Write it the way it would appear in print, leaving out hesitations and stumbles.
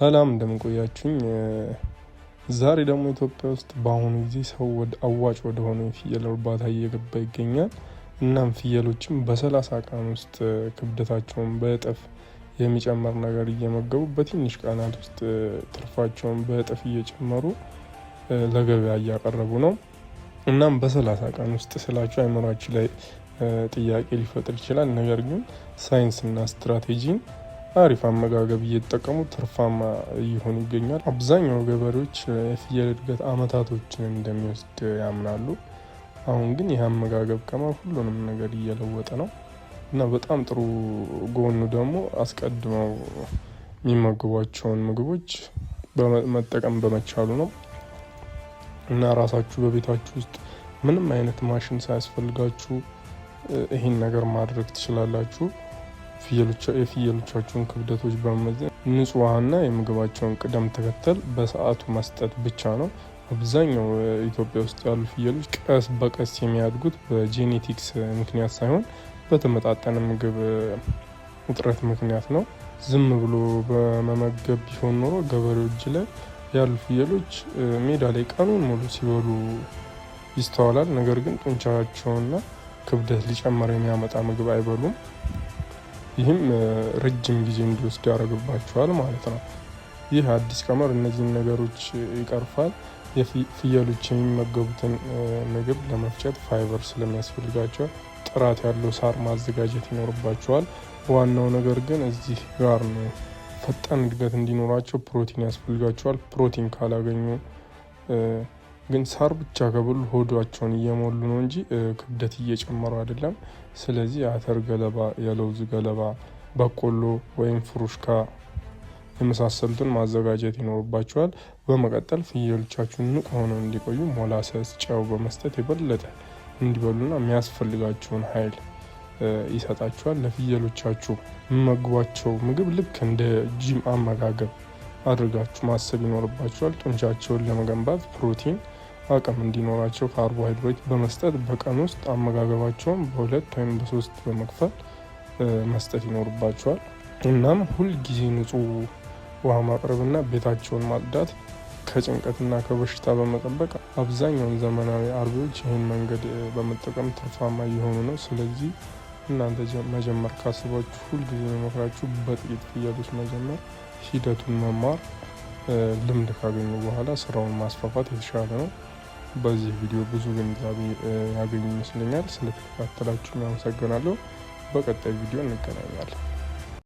ሰላም እንደምን ቆያችሁኝ። ዛሬ ደግሞ ኢትዮጵያ ውስጥ በአሁኑ ጊዜ ሰው ወደ አዋጭ ወደ ሆነ የፍየል እርባታ እየገባ ይገኛል። እናም ፍየሎችም በ30 ቀን ውስጥ ክብደታቸውን በእጥፍ የሚጨምር ነገር እየመገቡ በትንሽ ቀናት ውስጥ ትርፋቸውን በእጥፍ እየጨመሩ ለገበያ እያቀረቡ ነው። እናም በ30 ቀን ውስጥ ስላችሁ አይምሯችሁ ላይ ጥያቄ ሊፈጥር ይችላል። ነገር ግን ሳይንስና ስትራቴጂን አሪፍ አመጋገብ እየተጠቀሙ ትርፋማ እየሆኑ ይገኛል። አብዛኛው ገበሬዎች የፍየል እድገት አመታቶችን እንደሚወስድ ያምናሉ። አሁን ግን ይህ አመጋገብ ቀመር ሁሉንም ነገር እየለወጠ ነው እና በጣም ጥሩ ጎኑ ደግሞ አስቀድመው የሚመግቧቸውን ምግቦች መጠቀም በመቻሉ ነው። እና ራሳችሁ በቤታችሁ ውስጥ ምንም አይነት ማሽን ሳያስፈልጋችሁ ይህን ነገር ማድረግ ትችላላችሁ። የፍየሎቻችሁን ክብደቶች በመመዘን ንጹህ ውሃና የምግባቸውን ቅደም ተከተል በሰዓቱ መስጠት ብቻ ነው። አብዛኛው ኢትዮጵያ ውስጥ ያሉ ፍየሎች ቀስ በቀስ የሚያድጉት በ genetics ምክንያት ሳይሆን በተመጣጠነ ምግብ እጥረት ምክንያት ነው። ዝም ብሎ በመመገብ ቢሆን ኖሮ ገበሬው እጅ ላይ ያሉ ፍየሎች ሜዳ ላይ ቀኑን ሙሉ ሲበሉ ይስተዋላል። ነገር ግን ጡንቻቸውና ክብደት ሊጨምር የሚያመጣ ምግብ አይበሉም። ይህም ረጅም ጊዜ እንዲወስድ ያደርግባቸዋል ማለት ነው። ይህ አዲስ ቀመር እነዚህን ነገሮች ይቀርፋል። የፍየሎች የሚመገቡትን ምግብ ለመፍጨት ፋይበር ስለሚያስፈልጋቸው ጥራት ያለው ሳር ማዘጋጀት ይኖርባቸዋል። ዋናው ነገር ግን እዚህ ጋር ነው። ፈጣን እድገት እንዲኖራቸው ፕሮቲን ያስፈልጋቸዋል። ፕሮቲን ካላገኙ ግን ሳር ብቻ ከበሉ ሆዷቸውን እየሞሉ ነው እንጂ ክብደት እየጨመሩ አይደለም። ስለዚህ የአተር ገለባ፣ የለውዝ ገለባ፣ በቆሎ ወይም ፍሩሽካ የመሳሰሉትን ማዘጋጀት ይኖርባቸዋል። በመቀጠል ፍየሎቻችሁን ንቁ ሆነው እንዲቆዩ molasses፣ ጨው በመስጠት የበለጠ እንዲበሉና የሚያስፈልጋቸውን ኃይል ይሰጣቸዋል። ለፍየሎቻችሁ የሚመግቧቸው ምግብ ልክ እንደ ጂም አመጋገብ አድርጋችሁ ማሰብ ይኖርባቸዋል። ጡንቻቸውን ለመገንባት ፕሮቲን አቅም እንዲኖራቸው ካርቦሃይድሬት በመስጠት በቀን ውስጥ አመጋገባቸውን በሁለት ወይም በሶስት በመክፈል መስጠት ይኖርባቸዋል። እናም ሁል ጊዜ ንጹህ ውሃ ማቅረብና ቤታቸውን ማጽዳት ከጭንቀትና ከበሽታ በመጠበቅ አብዛኛውን ዘመናዊ አርቢዎች ይህን መንገድ በመጠቀም ትርፋማ እየሆኑ ነው። ስለዚህ እናንተ መጀመር ካስባችሁ ሁል ጊዜ መመክራችሁ በጥቂት ፍየሎች መጀመር፣ ሂደቱን መማር፣ ልምድ ካገኙ በኋላ ስራውን ማስፋፋት የተሻለ ነው። በዚህ ቪዲዮ ብዙ ግንዛቤ ያገኙ ይመስለኛል። ስለተከታተላችሁ አመሰግናለሁ። በቀጣይ ቪዲዮ እንገናኛለን።